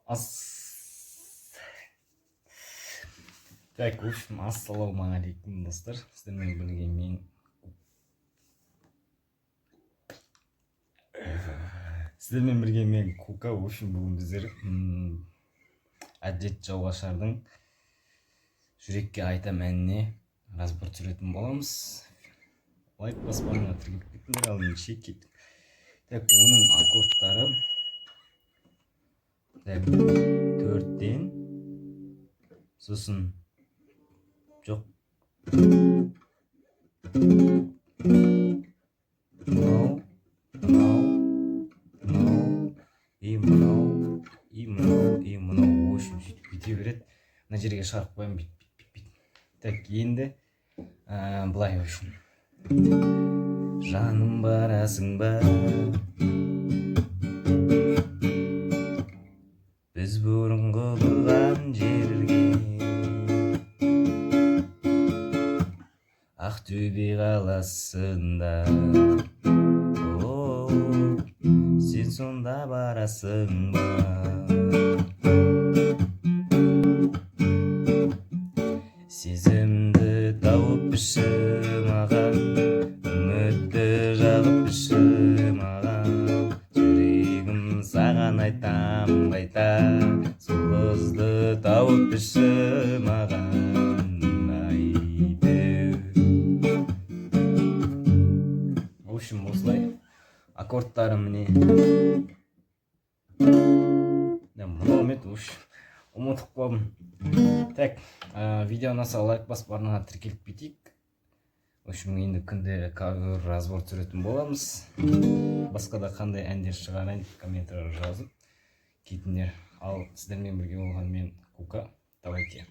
Ас. Так, в общем, ассалаумағалейкум, достар. Сіздермен бірге мен Сіздермен бірге мен, Кука. В общем, бүгін біздер Әділет Жауғашардың «Жүрекке айтам» әніне разбор түсіретін боламыз. Лайк басып, арнаға тіркеліп кетіңдер. Ал ендеше кеттік. Так, оның аккордтары, так, төрттен, сосын жоқ, мынау, мынау, мынау и мынау, и мынау, и мынау. В общем, сөйтіп бүйте береді. Мына жерге шығарып қоямын, бүйтіп, бүйтіп, бүйтіп. Так, енді былай, в общем: жаным, барасың ба біз бұрынғы тұрған жерге, Ақтөбе қаласында? О, сен сонда барасың ба? Сезімді тауып біші маған, үмітті жағып біші маған. Жүрегім, саған айтам қайта, сол қызды тауып біші маған. Ай. В общем, осылай аккордтары, міне. Да, мынау ма еді? В общем, ұмытып қалдым. Так, видео ұнаса, лайк басып, арнаға тіркеліп кетейік. В общем, енді күнде кавер разбор түсіретін боламыз. Басқа да қандай әндер шығарайын, комментарий жазып кетіңдер. Ал сіздермен бірге болған мен, Кука. Давайте.